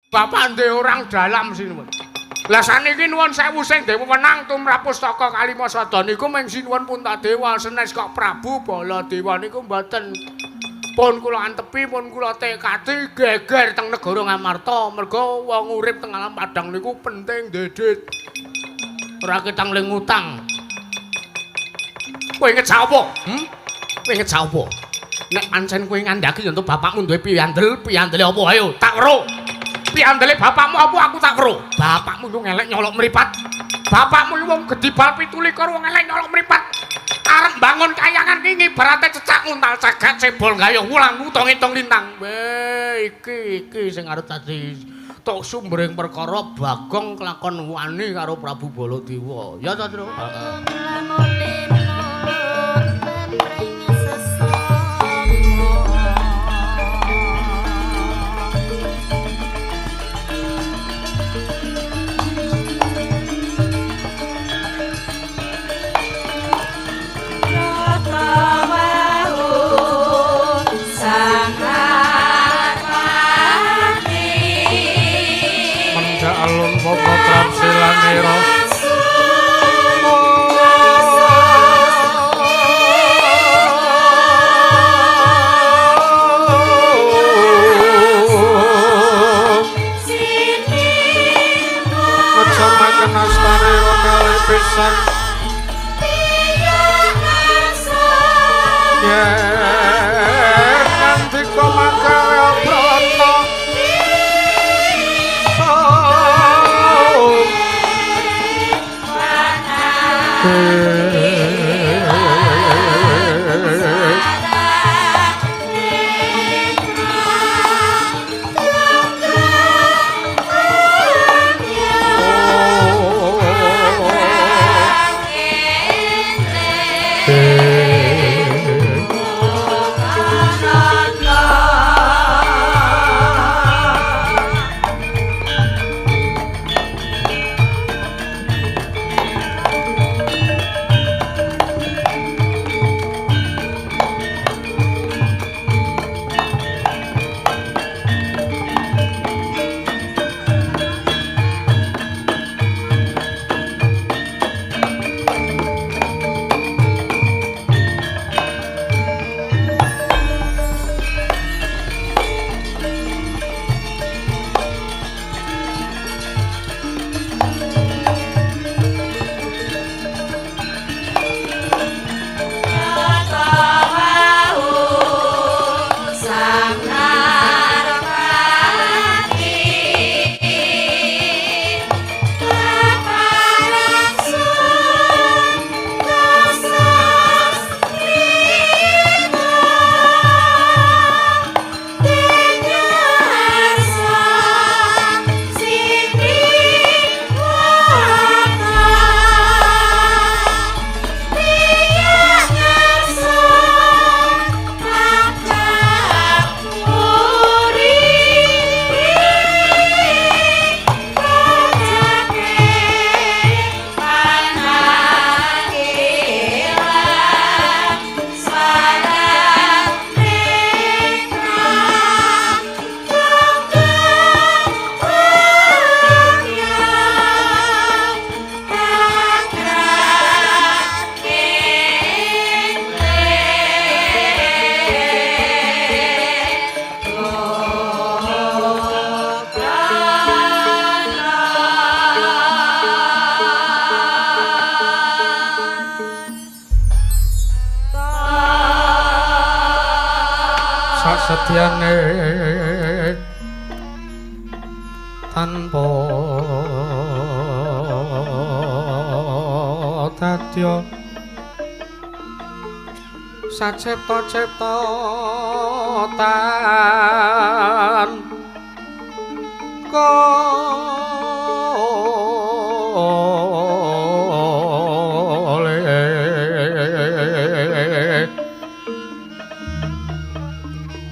Bapak ndek orang dalam sinuwun. Lah saniki nuwun sewu sing dewe wenang tumrap pustaka Kalimasada niku mung sinuwun Puntadewa senes kok Prabu Baladewa niku mboten. Pun kula antepi, pun kula tekadi geger teng negara Ngamarta mergo wong urip teng alam padang niku penting dedit. Ora ketang ling utang. Kowe ngejak apa? Hm? Kowe ngejak apa? Nek pancen kowe ngandhaki yen to bapakmu duwe piyandel, piyandele apa ayo tak weruh. Piyandele bapakmu apa aku tak weruh. Bapakmu iku ngelek nyolok mripat. Bapakmu iku wong gedhi bal 27 wong elek nyolok mripat. Arep mbangun kayangan ki ngibarate cecak nguntal cagak cebol gayuh wulan utang ngitung lintang. Weh iki iki sing arep dadi tok sumbering perkara Bagong kelakon wani karo Prabu Baladewa. Ya ta, Tru? Heeh. Sasetyane tanpa dadya sacepta-cepta tan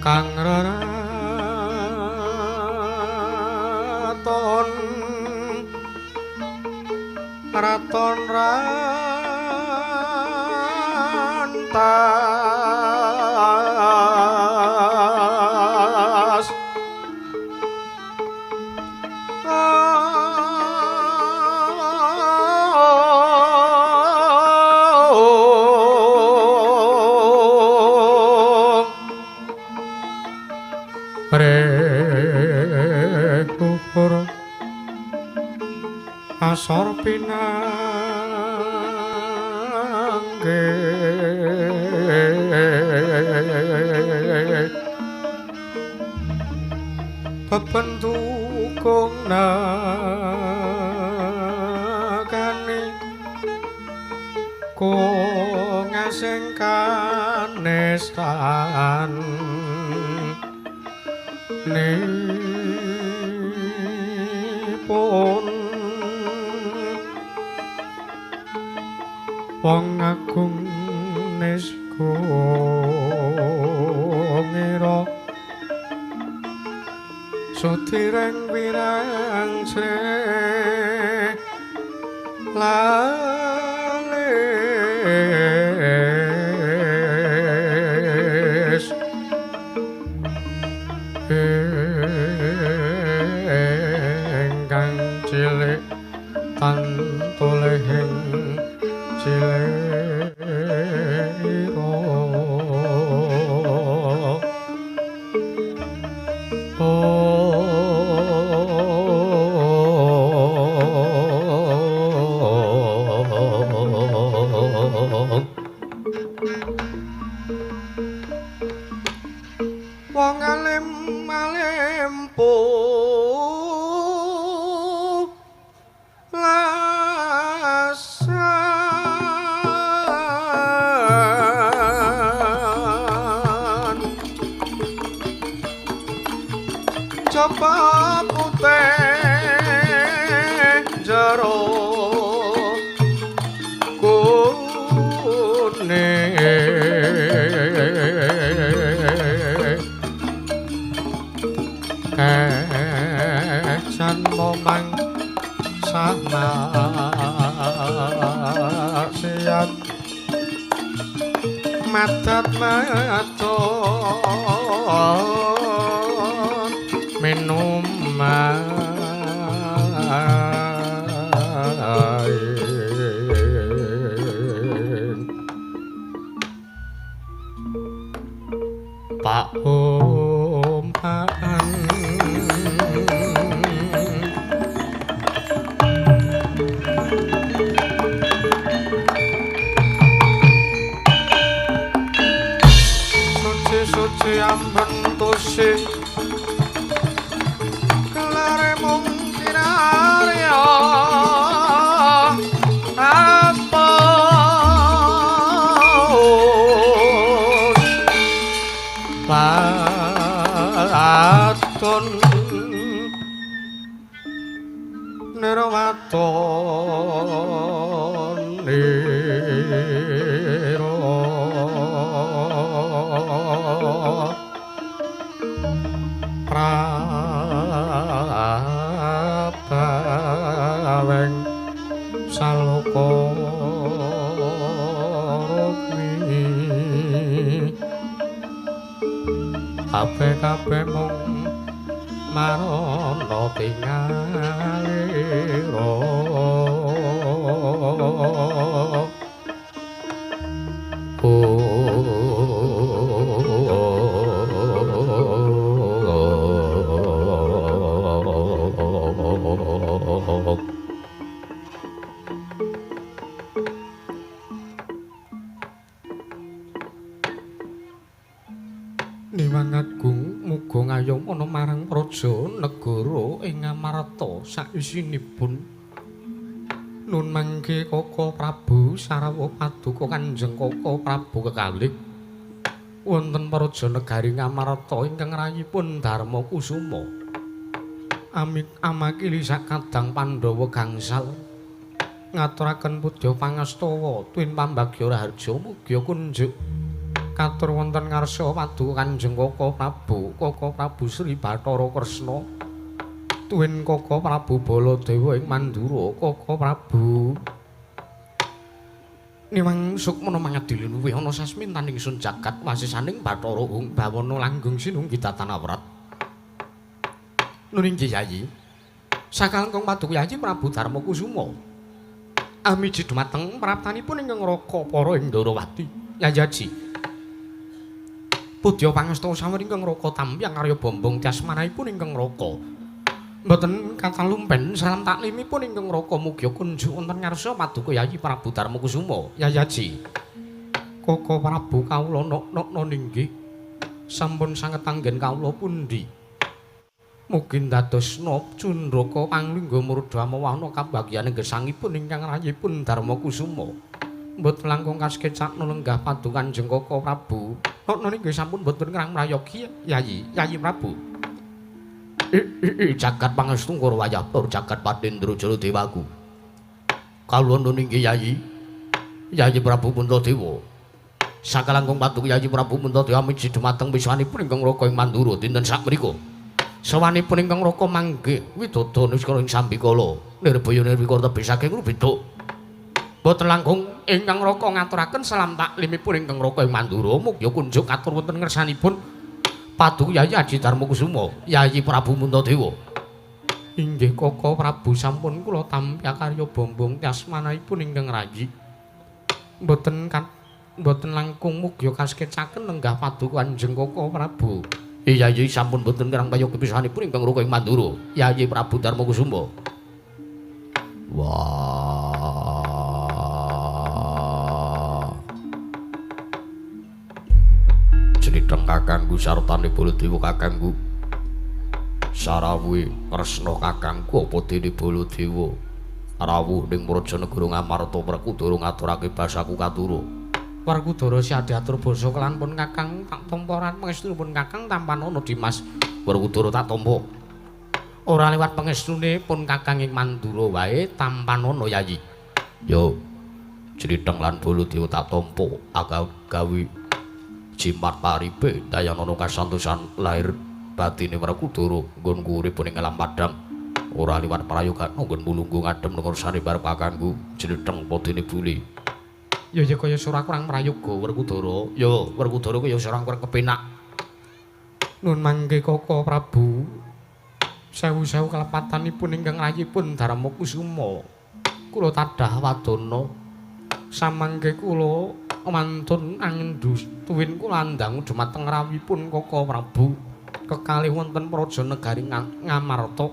kang raraton raton rantas Asor pinanggih bebentukung nakani kong asing kanestan nipun wong agung nisgo ngira sutireng wirang sre lalis ingkang cilik tantulihing cilik ira. Wong alim alim pulasan coba putih jero kuning kejan momang sama siat madat maton minuman Pak Ompaan suci-suci amben tusi kelare mung kinarya ampun patun nirwaton nira prabaweng saloka rukmi kabeh-kabeh mung marana tingalira. Niwang Agung muga ngayom ana marang praja negara ing Ngamarta saisinipun. Nun mangke Kaka Prabu sarawuh paduka Kanjeng Kaka Prabu kekalih wonten praja negari Ngamarta ingkang rayipun Darma Kusuma. Amit amakili sakadang Pandhawa gangsal ngaturaken pudya pangastawa tuwin pambagya raharja mugia kunjuk katur wonten ngarsa paduka Kanjeng Kaka Prabu, Kaka Prabu Sri Bathara Kresna, tuwin Kaka Prabu Baladewa ing Mandura, Kaka Prabu Niwang Sukmana mangadili luwih ana sasmintaning sun jagat wasisaning Bathara Hung Bawana langgung sinunggi tatanawrat. Nun inggih Yayi, sakalengkung paduka Yayi Prabu Darma Kusuma amiji dumateng praptanipun ingkang raka para ing Ndarawati. Yayi Aji pudya pangastawa sawur ingkang raka tampi angarya bombong tyasmanahipun ingkang raka Mboten katalumpen salam taklimipun ingkang Raka mugi kunjuk wonten ngarsa paduka Yayi Prabu Darmakusuma. Yayaji. Koko Prabu kawula nok-nokna ninggih sampun sanget anggen kawula pundi. Mugi ndadosna cundraka panglingga murda mawana kabagyan gesangipun ingkang rayipun Darmakusuma. Mboten langkung kasekecakna lenggah paduka Kanjeng Koko Prabu. Nokna ninggih sampun mboten ngrang mrayogi Yayi, Yayi Prabu. Jagat pangestu ngoro wayah tur jagat Patendra Jala Dewaku. Kawula ninggih Yayi. Yayi Prabu Puntadewa. Sakalangkung paduka Yayi Prabu Puntadewa miji dumateng wiswanipun ingkang Raka ing Mandura dinten sakmenika. Sawanipun ingkang Raka manggih widodo niskala ing sambikala nirbaya nirwikara tebih saking rubeda. Boten langkung ingkang Raka ngaturaken salam taklimipun ingkang Raka ing Mandura mugi kunjuk katur wonten ngersanipun paduka Yayi Aji Darmakusuma, Yayi Prabu Puntadewa. Inggih Koko Prabu sampun kula tampi akarya bombong tyasmanipun ingkang rayi. Mboten langkung mugi kasekecaken lenggah paduka Kanjeng Koko Prabu. Yayi sampun mboten kirang prayoga pisanipun ingkang Raka ing Mandura, Yayi Prabu Darmakusuma. Wah. Jlitheng kakangku sartane Baladewa kakangku. Sarawuhe Kresna kakangku apa dene Baladewa rawuh ning Brajanegara Ngamarta Werkudara ngaturake basaku katura. Werkudara siade atur basa kelan pun kakang tak tampa ran pangestunipun kakang tampanana Dimas. Werkudara tak tampa. Ora liwat pangestune pun kakang ing Mandura wae tampanana Yayi. Yo. Jlitheng lan Baladewa tak tampa agawe jimat paripe dayanana kasantosan lahir batine Werkudara nggonku urip ning alam padang ora liwat prayoga nggon mulunggu ngadem ngersane barep kakangku jlitheng padene bule. Ya ya kaya ora kurang prayoga Werkudara. Ya Werkudara kaya ora kurang kepenak. Nun mangke Koko Prabu. Sewu-sewu kalepatanipun ingkang rayipun Darmakusuma. Kula tadah wadana samangke kula mantun angendu tuwin kula andang dumateng rawuhipun Koko Prabu kekalih wonten praja negari Ngamarta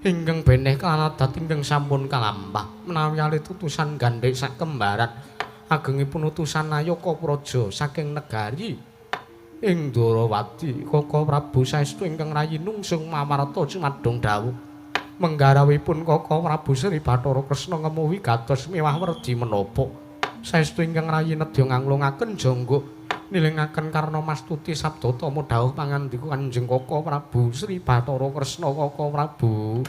ingkang beneh kaladat ingkang sampun kalampah menawi alit utusan gandhek sakembaran agengipun utusan Nayaka Praja saking negari ing Ndorowati. Koko Prabu saestu ingkang rayi nungsung mamarta cumadung dawuh menggarawipun Koko Prabu Sri Bathara Kresna ngemuwi gatos miwah werdi menapa saestu ingkang rayi nedya nganglungaken jangga nilingaken karna mastuti sabdatama dawuh pangandika Kanjeng Koko Prabu Sri Bathara Kresna Koko Prabu.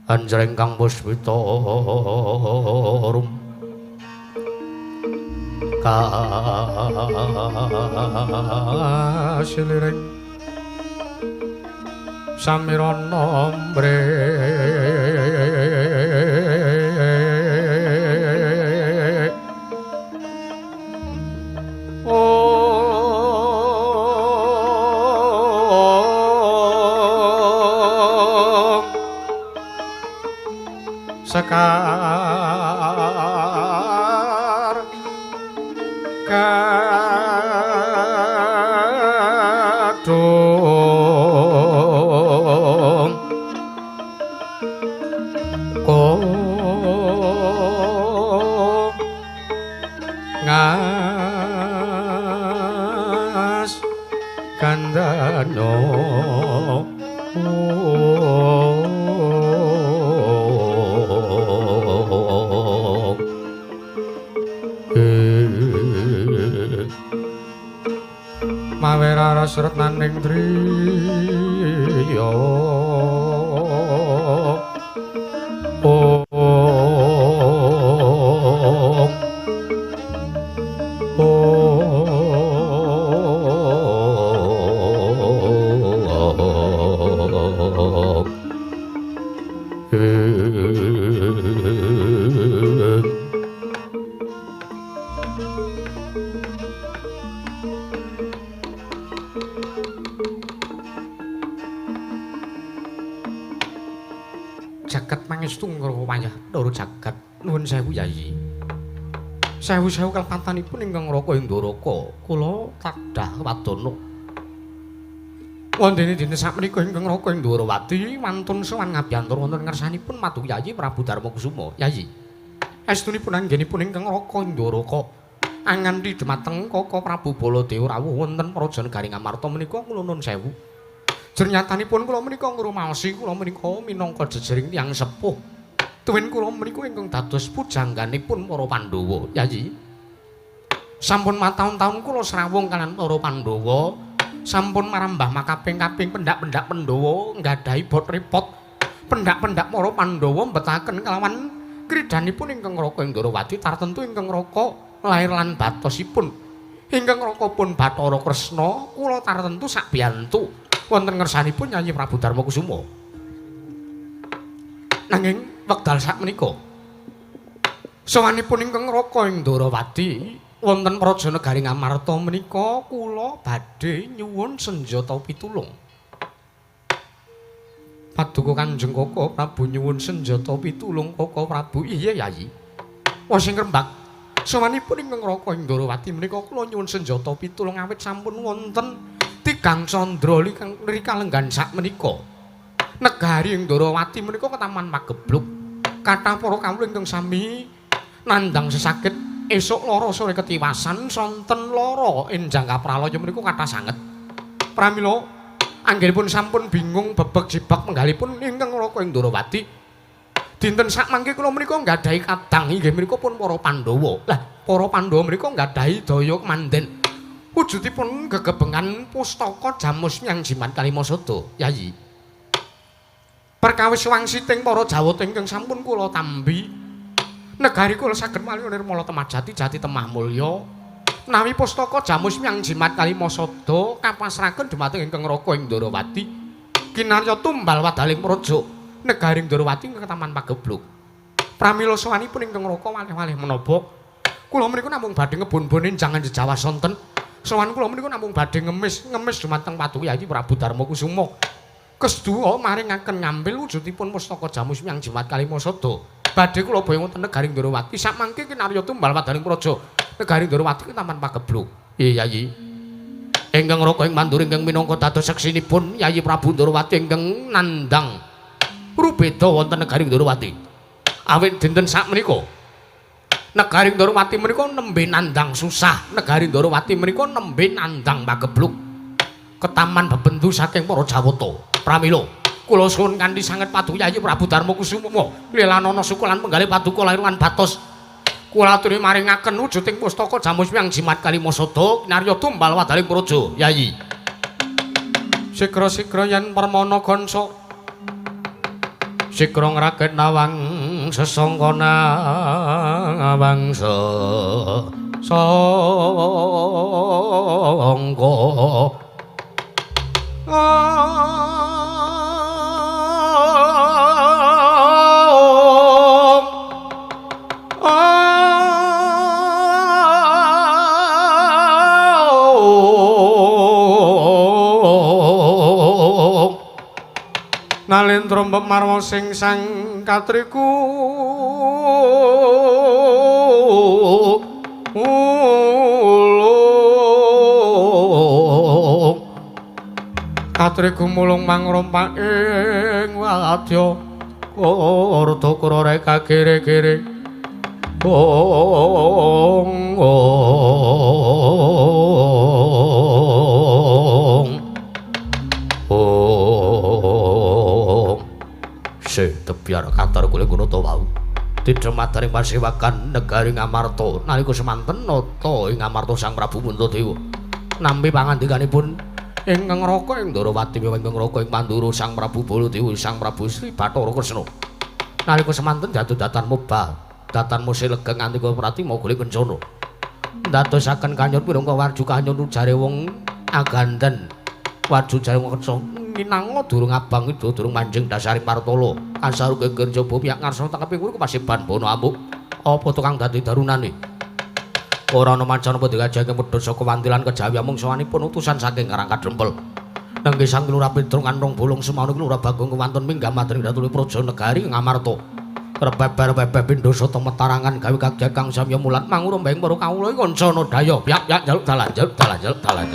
Anjreng kang puspita rum kasiliring samirana mbre sekar kadung ko ngas kandhano mawera sretnaning driya ong ong Jagat pangestu ngrawayah loro jagat. Nuwun sewu Yayi. Sewu-sewu kalepatanipun ingkang Raka ing Ndoraka kula tadah wadana. Wondene dene sakmenika ingkang Raka ing Dwarawati wantun sowan ngabyantur wonten ngersanipun Madu Yayi Prabu Darma Kusuma. Yayi. Estunipun anggenipun ingkang Raka ing Dwaraka anganti dhumateng Kaka Prabu Baladewa rawuh wonten Praja Negari Ngamarta menika kula nuwun sewu. Jernyatanipun kula menika ngrumaosi kula menika minangka jejering tiyang sepuh. Tuwin kula menika ingkang dados pujangganipun para Pandhawa. Yayi. Sampun mataun-taun kula srawung kaliyan para Pandhawa. Sampun marambah makaping-kaping pendak-pendak Pandhawa nggadahi bot repot. Pendak-pendak para Pandhawa mbetaken kelawan kridanipun ingkang Raka ing Dwarawati tartentu ingkang Raka lair lan batosipun. Ingkang Raka pun Bathara Kresna kula tartentu sakbiyantu wonten ngersanipun Yayi Prabu Darma Kusuma. Nanging wekdal sakmenika sowanipun ingkang Raka ing Dwarawati wonten Praja Negari Ngamarta menika kula badhe nyuwun senjata pitulung. Paduka Kanjeng Kaka Prabu nyuwun senjata pitulung Kaka Prabu. Iya Yayi. Wah sing rembak sowanipun ingkang Raka ing Dwarawati menika kula nyuwun senjata pitulung awit sampun wonten tigang candra rika lenggan sakmenika. Negari ing Dwarawati menika ketaman pagebluk. Kathah para kawula ingkang sami nandhang sesakit esuk lara sore ketiwasan sonten lara enjang kapralaya menika kathah sanget. Pramila anggenipun sampun bingung bebek jebak penggalipun ingkang Raka ing Dwarawati. Dinten sakmangke kula menika nggadahi kadang inggih menika pun para Pandhawa. Lah para Pandhawa menika nggadahi daya kemanden. Wujudipun gegebengan pustaka jamus myang jimat kalimasada, Yayi. Perkawis wangsiting para Jawata ingkang sampun kula tambi, negari kula saged malih nirmala temah jati jati temah mulya. Menawi pustaka jamus myang jimat kalimasada kapasraken dhumateng ingkang Raka ing Dwarawati, kinarya tumbal wadaling praja negari Dwarawati ing taman pagebluk. Pramila sowanipun ingkang Raka walih-walih menapa kula menika namung badhe ngebon-bonin jangan jejawa sonten. Sowan kula menika namung badhe ngemis dhumateng Paduka Yayi Prabu Darma Kusuma. Kesduwa maringaken ngambil wujudipun pustaka jamus myang jimat kalimasada. Badhe kula boyong wonten negari Dwarawati sakmangke kinarya tumbal wadaling praja negari Dwarawati ing taman pagebluk. Iya Yayi. Ingkang Raka ing Mandura ingkang minangka dados seksinipun Yayi Prabu Dwarawati ingkang nandhang rubeda wonten negari Dwarawati. Awit dinten sakmenika negari Dwarawati menika nembe nandhang susah, negari Dwarawati menika nembe nandhang pagebluk. Ketaman bebendu saking para Jawata. Pramila kula suwun kanthi sanget Paduka Yayi Prabu Darma Kusuma lilanana suku lan penggalih paduka lair lan batos. Kula aturi maringaken wujuding pustaka jamus myang jimat kalimasada kinarya tumbal wadaling praja. Yayi. Sigra-sigra yen permana kanca sigra ngrakit nawang sesangka nawang sesangka. Nalendra marwa sing sang katriku ulung katriku mulung mangrompak ing wadya kurta kurare kagere-gere ong ong. Setebiar katar kula ngono to wau. Didemataring pasewakan negari Ngamarta nalika semanten nata ing Ngamarta Sang Prabu Puntadewa. Nampi pangandikanipun ingkang Raka ing Dwarawati ingkang Raka ing Mandura Sang Prabu Baladewa Sang Prabu Sri Bathara Kresna. Nalika semanten jatuh datan mobah, datan muse legeng ngantika pratima gole kencana. Ndadosaken kanyon pinangka warju kanyon ujare wong aganden. Warju jare wong kersa minanga durung abang ida durung manjing dasaring partala. Kasaru geger jaba piyak ngarsa tangkeping kuwi kepasiban bono amuk. Apa tukang dadi darunane? Ora ana macan apa digajahke medhot saka wantilan kejawi amung sowanipun utusan saking Karang Kadrempel. Nenggih Sang Lurah Petruk Kanthong Bolong Semana Lurah Bagong kewantun minggah madring datuli praja negari Ngamarta. Rebeber-beber pindha sata metarangan gawe kagiat kang samya mulat mangurung mbeng para kawula iki kancana daya piyak-piyak njaluk dalan njaluk dalan njaluk dalan.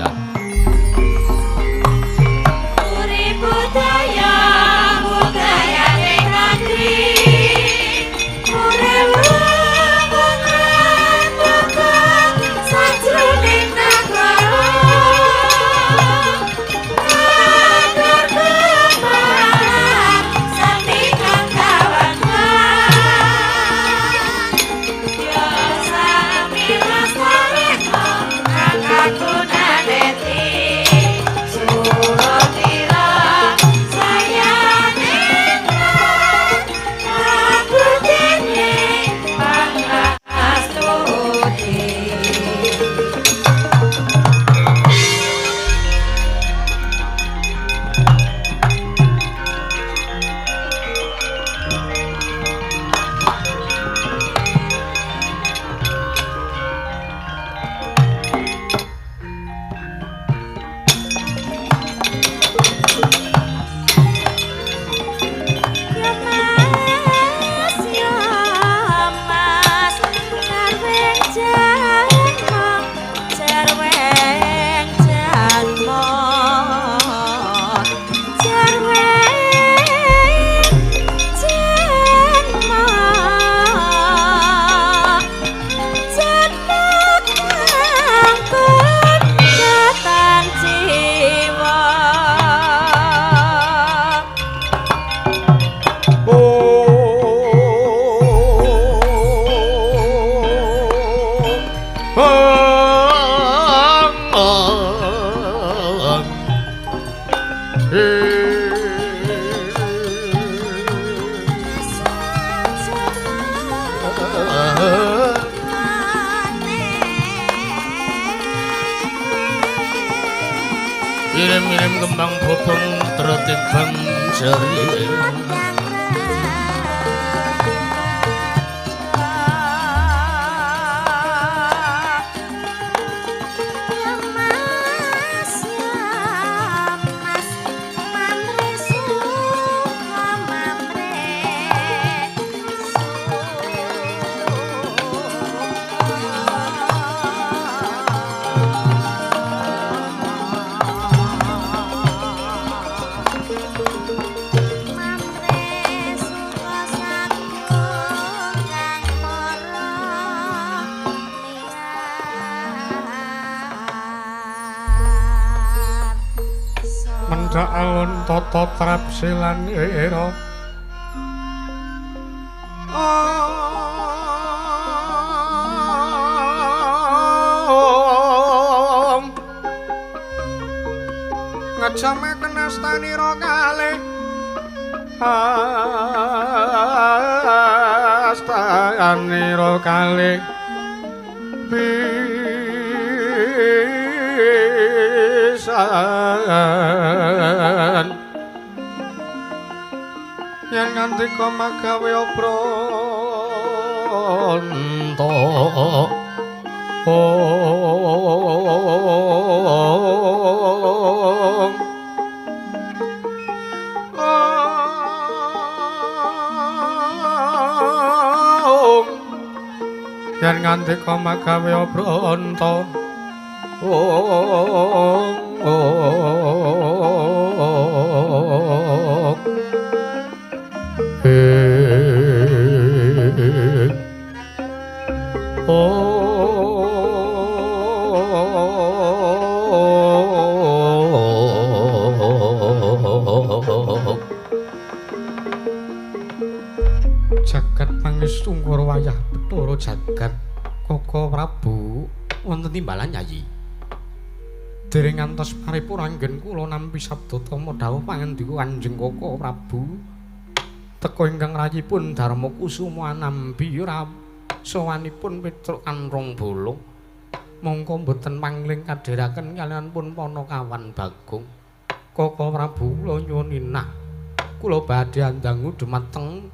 Kembang bobong tretibang jari. Alun tata trapsilanira om ngejame kenastanira kalih astanira kalih pisan yen ngandika magawe obronto om om yen ngandika magawe obronto om jagat pangestungkara wayah Bathara jagat Koko Prabu wonten timbalan Yayi. Dereng ngantos paripurna anggen kula nampi sabda tama dawuh pangandika Kanjeng Koko Prabu teka ingkang rayipun Darma Kusuma anambi sowanipun Petruk Kanrong Bolong mongko mboten mangling kadheraken kaliyan pun Panakawan Bagong. Koko Prabu kula nyuwun inah kula badhe andangu dumateng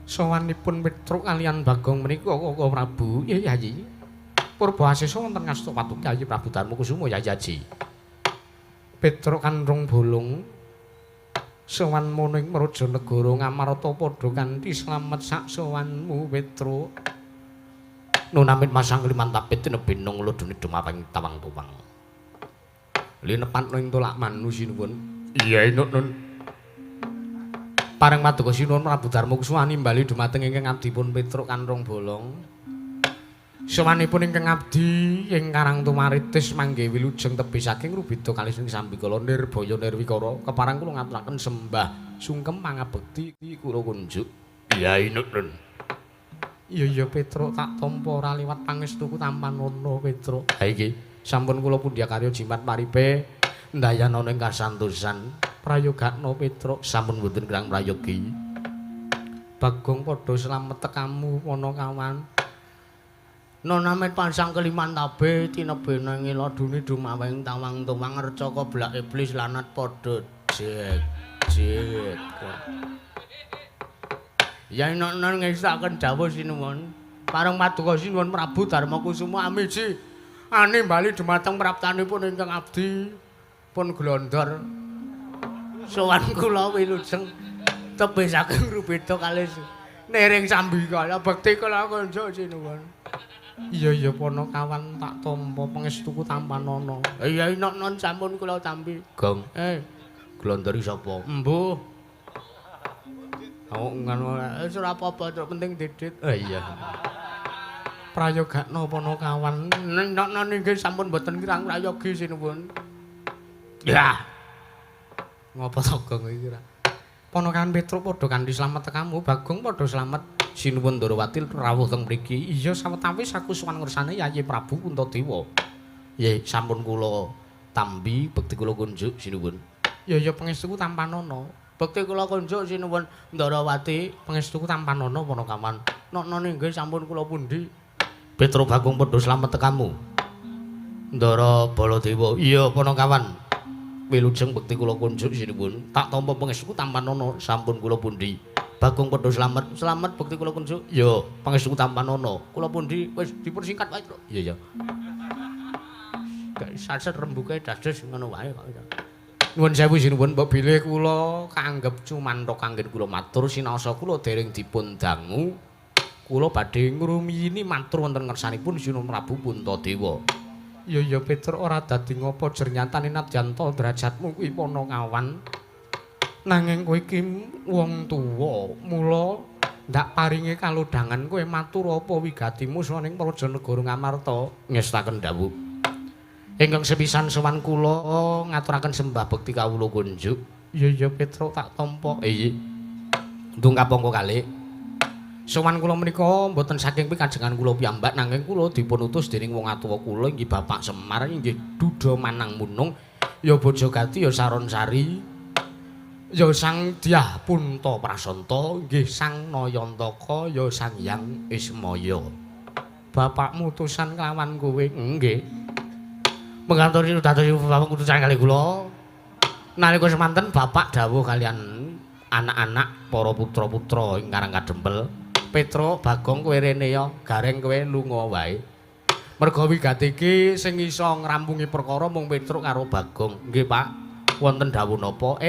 sowanipun Petruk kaliyan Bagong menika Koko Prabu. Iya Yayi. Purba asesa wonten ngasta patuku Yayi Prabu Darma Kusuma Yayi Aji. Petruk Kanrong Bolong sowan mono ing Praja Negara Ngamarta padha kanthi slamet sak sowanmu Petruk. Nunamit masang limantapit tinebinung ludune dumaweng tawang tuwang. Linepan ing tolak manu sinuwun. Iya inuk nun. Pareng paduka sinuwun Prabu Darma Kusuma nimbali dumateng ingkang abdipun Petruk Kanrong Bolong. Sowanipun ingkang abdi ing Karang Tumaritis mangge wilujeng tebih saking Rubeda kalih sing sambikala nirbaya nirwikara kepareng kula ngaturaken sembah sungkem pangabekti kula kunjuk. Iya inuk nun. Iya iya Petruk tak tampa ora liwat pangestuku tampanana Petruk. Ha iki sampun kula pundhya karya jimat paripe ndayanana ing kasantosan prayogakna Petruk sampun mboten kirang prayogi. Bagong padha slamet tekamu Panakawan. Nonamit pansang kelimantabe tinebene ngiladune dumaweng tawang tuwang recaka blak iblis lanat padha jek jek. Ya enak-enak ngestokaken dawuh sinuwun. Pareng paduka sinuwun Prabu Darma Kusuma amiji ane bali dumateng praptanipun ingkang abdi pun glondor. Sowan kula wilujeng tebih saking Rubeda kalih nering sambikala bekti kula kunjuk sinuwun. Iya iya Panakawan tak tampa pangestuku tampanana. Iya enak-enak sampun kula tampi. Gong. Glondori sapa? Embuh. Aku ngono wis ora apa-apa, penting didit. Iya. Prayogakna Panakawan. Nek nggih sampun mboten kirang prayogi sinuwun. Ya. Ngopo to Gong iki ora? Panakawan Petruk padha kanthi slamet tekamu, Bagong padha slamet. Sinuwun Ndorowati rawuh teng mriki. Iya sawetawis aku sowan ngersane Yayi Prabu Puntadewa. Nggih, sampun kula tampi bekti kula kunjuk sinuwun. Ya ya pangestuku tampanana. Bekti kula kunjuk sinuwun Ndorowati, pangestuku tampanana Panakawan. Noknone nggih sampun kula pundi. Petruk Bagong padha slamet tekamu. Ndara Baladewa. Iya Panakawan. Wilujeng bekti kula kunjuk sinuwun. Tak tampa pangestuku tampanana sampun kula pundi. Bagong padha slamet, slamet bekti kula kunjuk. Ya, pangestuku tampanana. Kula pundi wis dipersingkat wae, Truk. Iya, ya. Gak saset rembuke dados ngono wae kok. Nuwun sewu sinuwun, mbok bilih kula kaanggep cumanthok anggen kula matur sinaosa kula dereng dipun dangu. Kula badhe ngrumiyini matur wonten ngersanipun Sinuwun Prabu Puntadewa. Ya ya Petruk ora dadi ngopo jer nyatane nadyan ta derajatmu kuwi Panakawan. Nanging kowe iki wong tuwa, mula ndak paringi kalodhangan kowe matur apa wigatimu sowan ing praja negara Ngamarta. Ngestaken dawuh. Ingkang sepisan sowan kula ngaturaken sembah bekti kawula kunjuk. Ya ya Petruk tak tampa. Iya. Ndung kapangka kalih. Sowan kula menika mboten saking pikajengan kula piyambak nanging kula dipun utus dening wong atuwa kula inggih Bapak Semar inggih Duda Manang Munung ya Bojogati ya Saronsari ya Sang Dyah Punta Prasanta inggih Sang Nayantaka ya Sang Hyang Ismaya. Bapakmu utusan kelawan kowe nggih. Menganturi dados bapak utusan kali kula. Nalika semanten bapak dawuh kalian anak-anak para putra-putra ing Karang Kadempel. Petruk, Bagong kowe rene ya, Gareng kowe lunga wae. Merga wigati iki sing iso ngrampungi perkara mung Petruk karo Bagong. Nggih, Pak. Wonten dawuh napa?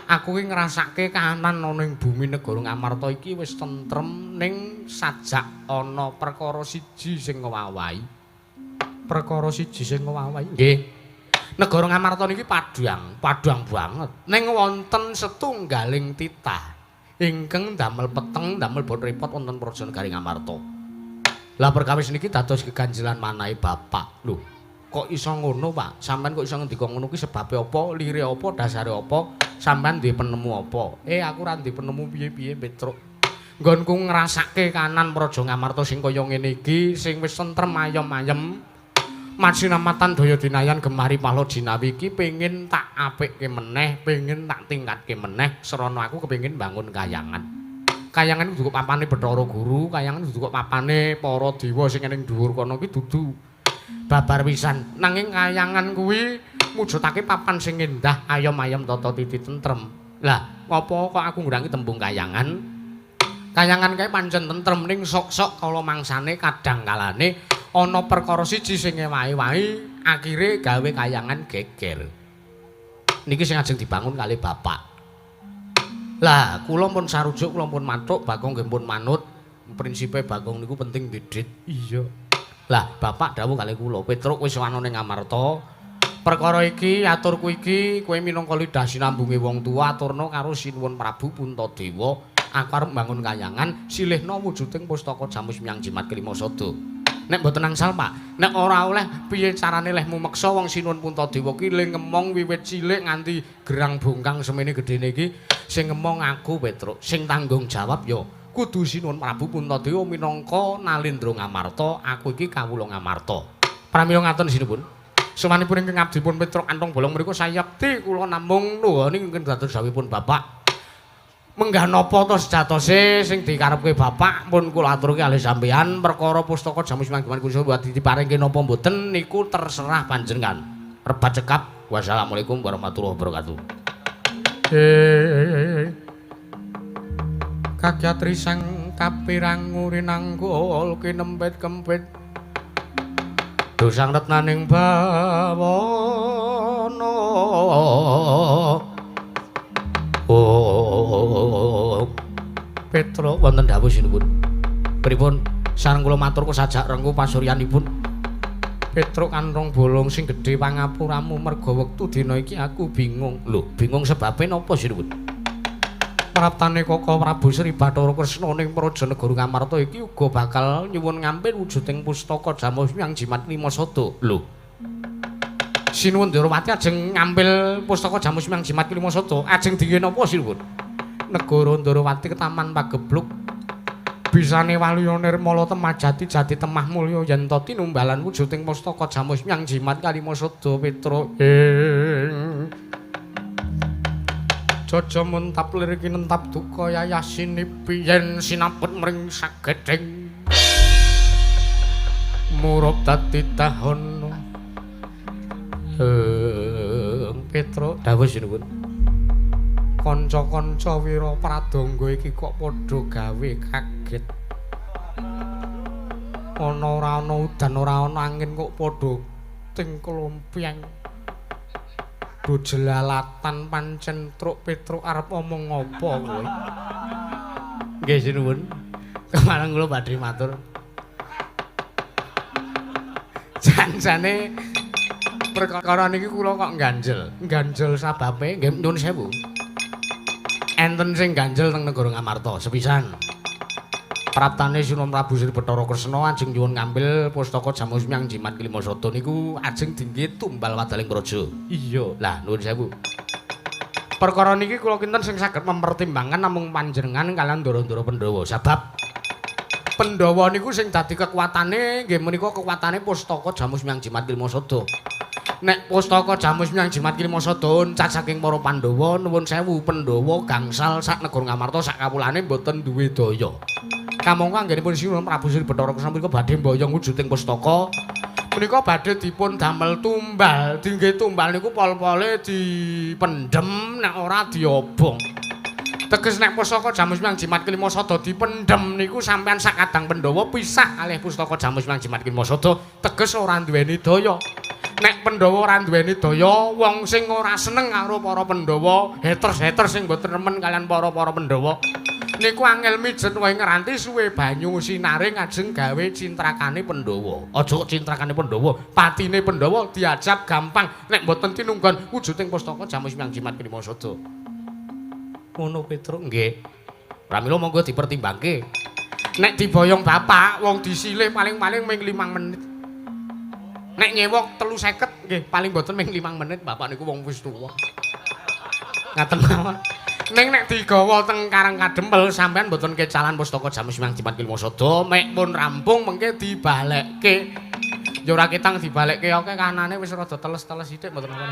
Aku ki ngrasake kahanan ana ing bumi negara Ngamarta iki wis tentrem ning sajak ana perkara siji sing ngewawahi. Perkara siji sing ngewawahi. Nggih. Negara Ngamarta niki padhang, padhang banget. Ning wonten setunggaling titah ingkang damel peteng, damel bon repot wonten praja negari Ngamarta. Lah perkawis niki dados keganjelan manahe bapak. Lho, kok iso ngono, Pak? Sampeyan kok iso ngendika ngono ki sebabe apa, lire apa, dasare apa? Sampeyan duwe penemu apa? Aku ora duwe penemu piye-piye, Petruk. Nggonku ngrasake kanan praja Ngamarta sing kaya ngene iki, sing wis tentrem ayem-ayem. Majinamatan daya dinayan gemari pala jinawi iki pengin tak apikke meneh, pengin tak tingkatke meneh, srana aku kepengin bangun kayangan. Kayangan kudu kok papane Bathara Guru, kayangan kudu kok papane para dewa sing ning dhuwur kono kuwi dudu babar pisan. Nanging kayangan kuwi mujudake papan sing endah, ayem-ayem tata titi tentrem. Lah, ngopo kok aku nggurangi tembung kayangan? Kayangan kae pancen tentrem ning sok-sok kala mangsane kadang kalane ana perkara siji sing ngewahi-wahi akhire gawe kayangan geger. Niki sing ajeng dibangun kali bapak. Lah, kula pun sarujuk, kula pun mathuk, Bagong nggih pun manut. Prinsipe Bagong niku penting didit. Iya. Lah, bapak dawuh kali kula, Petruk wis ana ning Ngamarta. Perkara iki aturku iki kowe minangka lidah sinambunge wong tuwa aturna karo Sinuwun Prabu Puntadewa. Aku arep mbangun kayangan silihna wujuding pustaka Jamus Miang Jimat Kelima Sada. Nek mboten angsal, Pak. Nek ora oleh piye carane lehmu meksa wong Sinuwun Puntadewa ki le ngemong wiwit cilik nganti gerang bongkang semene gedene iki sing ngemong aku Petruk, sing tanggung jawab ya kudu Sinuwun Prabu Puntadewa minangka Nalendra Ngamarta, aku iki kawula Ngamarta. Pramila ngaten sinuwun. Sowanipun ingkang abdipun Petruk Kantong Bolong mriku sayekti kula namung nuwuni ingkang dados dawuhipun Bapak. Menggah napa to sejatose sing dikarepke Bapak pun kula aturke kalih sampeyan perkara pustaka Jamus Manggiman Kusa diparingke napa mboten niku terserah panjenengan. Rebat cekap. Wassalamualaikum warahmatullahi wabarakatuh. Kagyatri sang kapirang ngurinanggul kinempit kempit dosang retnaning bawana. Oh, Petruk wonten dawuh sinuwun. Pripun sareng kula matur kok sajak rengku pasuryanipun. Petruk Kantong Bolong sing gedhe pangapuramu merga wektu dina iki aku bingung. Lho, bingung sebabe napa sinuwun? Praptane Koko Prabu Sri Bathara Kresna ning praja negara Ngamarta iki uga bakal nyuwun ngampil wujuding pustaka Jamus Miang Jimat Lima Sada. Lho. Sinuwun Ndorowati ajeng ngambil pustaka Jamus Miang Jimat Kelima Sada, ajeng dingge napa sinuwun? Negara Ndorowati ketaman pagebluk bisane waluya nirmala temah jati jati temah mulya yen to tinumbalan wujuding pustaka Jamus Miang Jimat Kalima Sada Petruk. Jaja muntap lir kinentap duka yayasinipi yen sinaput mring sagedhing murup dadi tahono. Petruk, Dawuh sinuwun. Kanca-kanca Wira Pradangga iki kok padha gawe kaget. Ana ora ana udan ora ana angin kok padha tingklompiang. Do jelalatan pancen Truk Petruk arep omong apa kowe? Nggih sinuwun. Kemareng kula badhe matur. Janjane perkara niki kula kok ganjel. Ganjel sababe nggih nyuwun sewu. Enten sing ganjel teng negara Ngamarta sepisan. Praptane Sinuwun Prabu Sri Bathara Kresna ajeng nyuwun ngambil pustaka Jamus Miang Jimat Kelima Sada niku ajeng dingge tumbal wadaling praja. Iya. Lah nuwun sewu. Perkara niki kula kinten sing saged mempertimbangkan namung panjenengan kalian ndara-ndara Pandhawa. Sebab Pandhawa niku sing dadi kekuatane nggih menika kekuatane pustaka Jamus Miang Jimat Kelima Sada. Nek pustaka Jamus Miang Jimat Kelima Sada oncat saking para Pandhawa nuwun sewu Pandhawa gangsal sak negara Ngamarta sak kawulane mboten duwe daya. Kamangka anggenipun Sinuwun Prabu Sri Bathara Kresna punika badhe mboyong wujuding pustaka punika badhe dipun damel tumbal. Dingge tumbal niku pol-pole dipendhem nek ora diobong. Teges nek pustaka Jamus Miang Jimat Kelima Sada dipendhem niku sampean sak kadang Pandhawa pisah kalih pustaka Jamus Miang Jimat Kelima Sada, teges ora duweni daya. Nek Pandhawa ora duweni daya, wong sing ora seneng karo para Pandhawa, haters-haters sing mboten remen kalian para-para Pandhawa niku angel mijet wae ngranti suwe banyu sinare ngajeng gawe cintrakane Pandhawa. Aja kok cintrakane Pandhawa, patine Pandhawa diajab gampang nek mboten tinunggon wujuding pustaka Jamus Miang Jimat Kelima Sada. Ngono Petruk. Nggih. Pramila monggo dipertimbangke. Nek diboyong bapak, wong disilih paling-paling ming 5 menit. Nek nyewok 350 nggih paling mboten ming 5 menit bapak niku wong wis tuwa. Ngaten mawon. Ning nek digawa teng Karang Kadempel sampean mboten kecalan pustaka Jamus Miang Jimat Kelima Sada, mek pun rampung mengke dibalekke. Ya ora ketang dibalekke oke kanane wis rada teles-teles sithik mboten napa.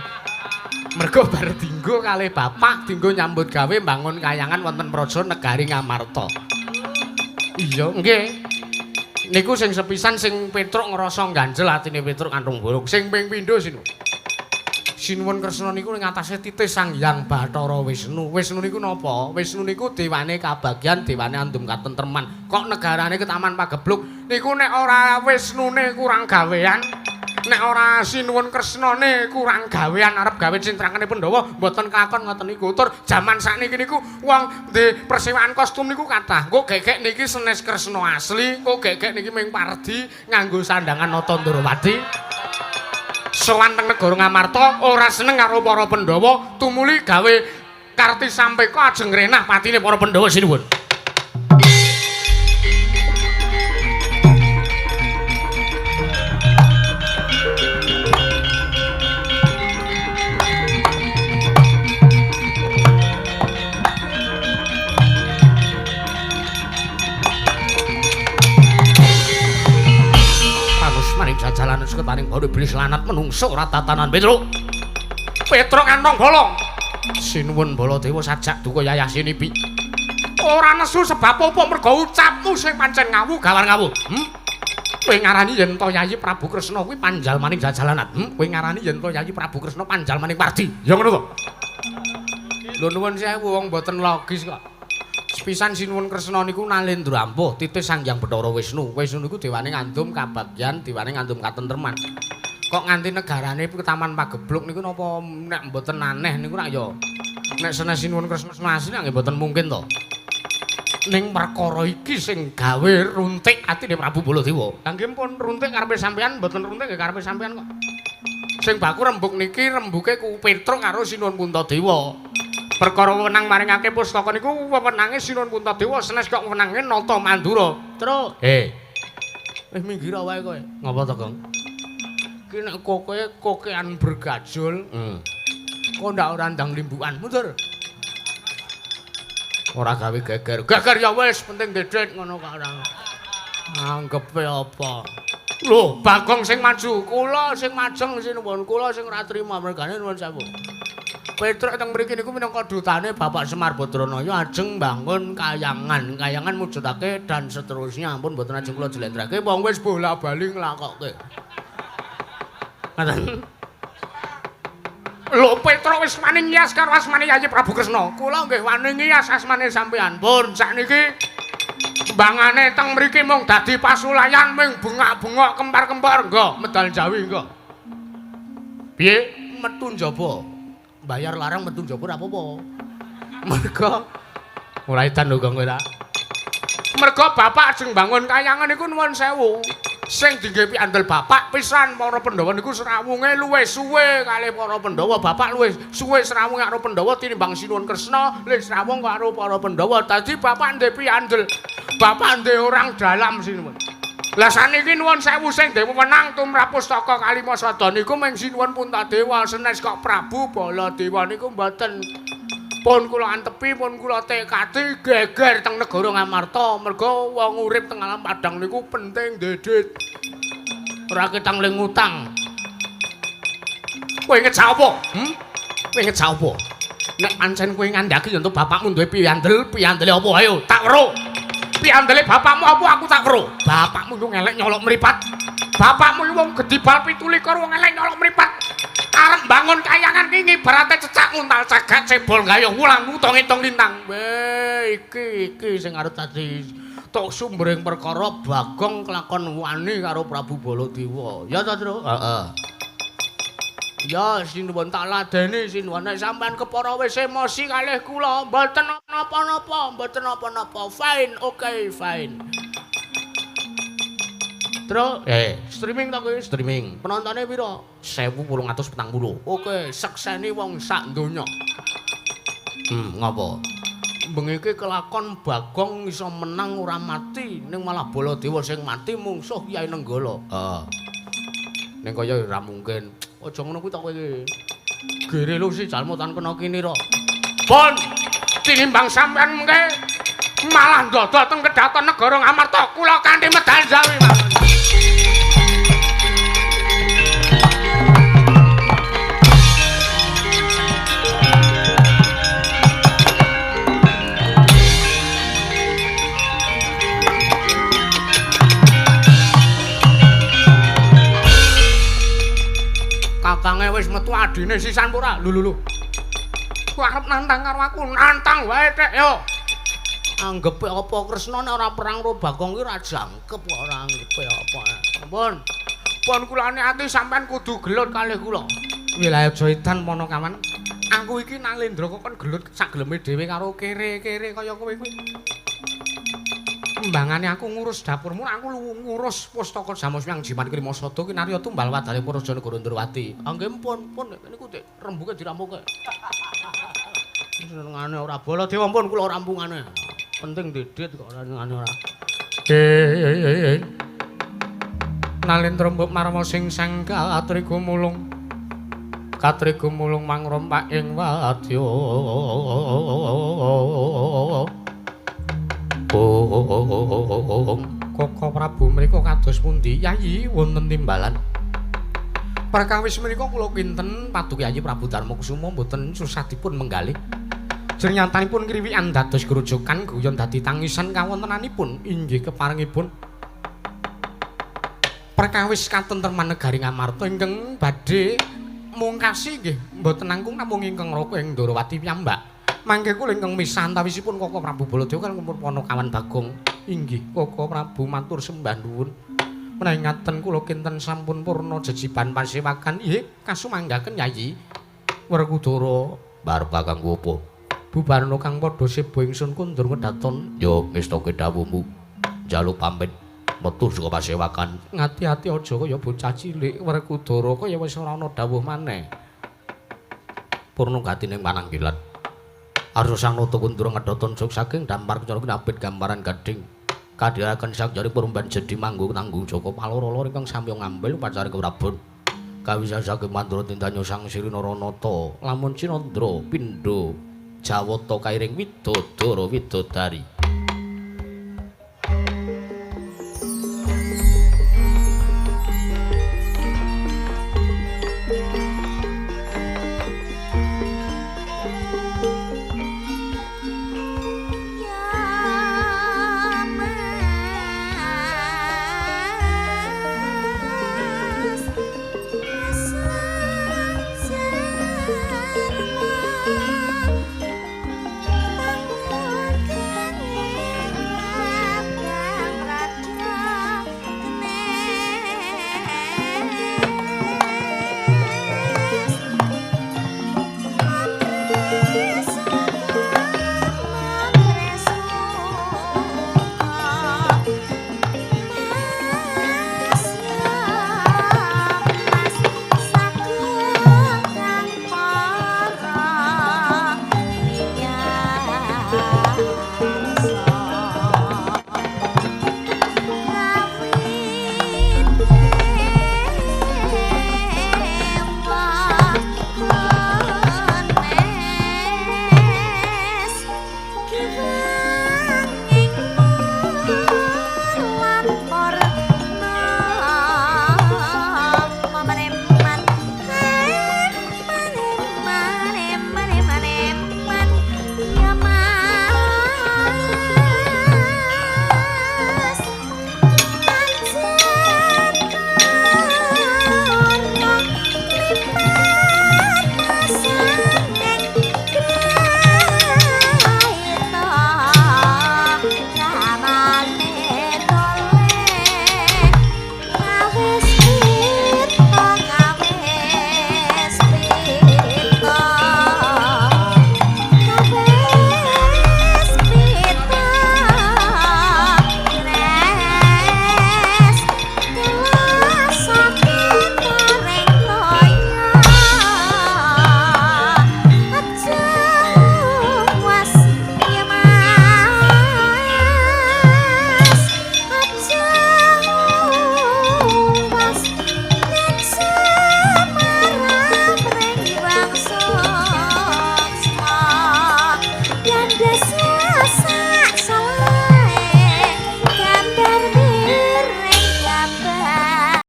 Mergo bar dinggo kalih bapak dinggo nyambut gawe mbangun kayangan wonten praja negari Ngamarta. Iya, nggih. Niku sing sepisan sing Petruk ngrasa ganjel atine Petruk kantung bolong. Sing ping pindho sinuwun. Sinuwun Kresna niku ing atase titis Sang Hyang Bathara Wisnu. Wisnu niku napa? Wisnu niku dewane kabagyan, dewane andum katentreman. Kok negarane ketaman pagebluk niku nek ora Wisnune kurang gawean, nek ora Sinuwun Kresnane kurang gawean arep gawe cintrakane Pandhawa mboten kelakon ngoten niku. Tur jaman sakniki niku wong ndek persewaan kostum niku kathah. Engko gegek niki senes Kresna asli, engko gegek niki ming pardi nganggo sandangan Nata Ndrawati. Sowan teng negara Ngamarta ora seneng karo para Pandhawa, tumuli gawe karti sampeka ajeng renah patine para Pandhawa sinuwun. Jalan seketaning baru iblis lanat menungso ora tatanan Petruk. Petruk kantong bolong. Sinuwun Baladewa sajak duka yayah sinipi. Ora nesu sebab apa mergo ucapmu sing pancen ngawu gawar ngawu. Kowe ngarani yen to Yayi Prabu Kresna kuwi panjalmaning jajalanat. Kowe ngarani yen to Yayi Prabu Kresna panjalmaning Pardi. Ya ngono to. Lho nuwun sewu wong mboten logis kok. Sepisan Sinuwun Kresna niku nalendra ampuh titis Sang Hyang Bathara Wisnu. Wisnu niku dewane ngandum kabagyan, dewane ngandum katentreman. Kok nganti negarane ketaman pagebluk niku napa nek mboten aneh niku rak ya. Nek senes Sinuwun Kresna asli nggih mboten mungkin to. Ning perkara iki sing gawe runtik atine Prabu Baladewa. Lah nggih pun runtik karepe sampean mboten runtik nggih karepe sampean kok. Sing baku rembug niki rembuke ku Petruk karo Sinuwun Puntadewa. Perkara wewenang maringake pustaka niku wewenange Sinuwun Puntadewa senes kok wewenange Nata Mandura. Truk. Minggir wae kowe. Ngapa to, Gong? Ki nek koke kokean bergajul. Kok ndak ora ndang limbukan. Mundur. Ora gawe geger. Geger ya wis, penting dedet ngono kok ora. Anggepe apa? Lho, Bagong sing maju, kula sing majeng sinuwun, kula sing ora trima mergane nuwun sewu. Petruk teng mriki niku minangka dutane Bapak Semar Badranaya ajeng mbangun kayangan, kayangan mujudake dan seterusnya. Ampun mboten ajeng kula jlentrehke wong wis bola-bali nglakokke. Ngoten. Lho Petruk wis wani ngiyas karo asmane Yayi Prabu Kresna. Kula nggih wani ngiyas asmane sampeyan. Pun sakniki mbangane teng mriki mung dadi pasulayan ming bengak-bengok kempar-kempor nggo medal Jawi nggo. Piye? Metu njaba. Bayar larang metu njaba ora apa-apa. Mergo ora edan lho kowe ta. Mergo bapak ajeng bangun kayangan niku nuwun sewu. Sing dingge piandel bapak pisan para Pandhawa niku srawunge luwih suwe kalih para Pandhawa. Bapak luwih suwe srawunge karo Pandhawa tinimbang Sinuwun Kresna le srawung karo para Pandhawa. Dadi bapak ndek piandel. Bapak ndek orang dalam sinuwun. Lah saniki nuwun sewu sing dhewe wenang tumrap pustaka Kalimasada niku mung Sinuwun Puntadewa senes kok Prabu Baladewa niku mboten. Pun kula antepi, pun kula tekadi geger teng negara Ngamarta. Mergo wong urip teng alam padang niku penting ndedit. Ora ketang ling ngutang. Kowe ngejak apa? Kowe ngejak apa? Nek pancen kowe ngandhaki yen bapakmu duwe piyandel, piyandele apa? Ayo tak weruh. Piyandele bapakmu apa aku tak weruh. Bapakmu yo ngelek nyolok mripat. Bapakmu wong gedhi bal 27 wong elek nyolok mripat. Arep bangun kayangan iki ngibarate cecak nguntal cagak cebol gayuh wulang utang ngitung lintang. Weh iki sing arep dadi tok sumbering perkara Bagong kelakon wani karo Prabu Baladewa. Ya ta, Tru? Heeh. Ya sinuwun tak ladeni sinuwun nek sampean kepara wis emosi kalih kula mboten napa-napa, mboten napa-napa. Fine, oke, fine. Tru, streaming ta kowe? Streaming. Penontone pira? 1840. Oke, sekseni wong sak donya. Ngopo? Bengi iki kelakon Bagong iso menang ora mati, ning malah Baladewa sing mati mungsuh Kyai Nenggala. Heeh. Ning kaya ora mungkin. Aja ngono kuwi ta kowe iki. Gere lu si jalma tan kena kinira. Pun tinimbang sampean mengke malah ndodol teng kedaton negara Ngamarta, kula kanthi medal Jawi mawon. Kakange wis metu adine sisan ora? Lho lho lho. Ku arep nantang karo aku, nantang wae tek yo. Anggepe apa Kresna nek ora perang karo Bagong ki ora jangkep kok ora anggepe apa. Ampun. Pun kula ati sampean kudu gelut kalih kula. Wilayah aja edan Panakawan. Aku iki Nalendra kok kon gelut sak geleme dhewe karo kere-kere kaya kowe kuwi. Mbangane aku ngurus dapurmu, aku ngurus pustaka Jamus Yang Jimat Krimasada ki narya tumbal wadale Praja Negara Ndrawati. Ah nggih pun, pun niku dik rembuke dirampuke. Senengane ora Baladewa pun kula rampungane. Penting didit kok ora senengane ora. Nalendra mbok marma sing sang katriga mulung. Katriga mulung mangrompak ing wadya. Koko Prabu mriku kados pundi? Yayi wonten timbalan. Perkawis menika kula kinten paduka Yayi Prabu Darmakusuma mboten susah dipun menggalih. Jernyatanipun kriwikan dados grojogan guyon dadi tangisan kawontenanipun inggih keparengipun perkawis katentreman negari Ngamarta ingkang badhe mungkasi nggih mboten langkung namung ingkang raka ing Ndrawati piyambak. Mangke kula ingkang misah antawisipun Koko Prabu Baladewa kan kumpul Panakawan Bagong. Inggih Koko Prabu matur sembah nuwun. Menawi ngaten kula kinten sampun purna jejiban pasewakan. Nggih kasumanggaken Yayi. Werkudara barep kanggo apa? Bubarna kang padha seba ingsun kundur kedaton. Yo ngestoke dawuhmu. Njaluk pamit metu saka pasewakan. Ngati-ati aja kaya bocah cilik Werkudara kaya wis ora ana dawuh maneh. Purna gatine pananggilan. Arsa sang nata kundur ngedoton suk saking dampar kencana kinabit gambaran gading. Kadhiraken sang jari perumban jedi manggung tanggung Joko paloro-loro ingkang samya ngambil upacara keprabon. Kawisan saking mandura tindanyo sang Sri Naranata lamun Cinandra pindha Jawata kairing widodara widodari.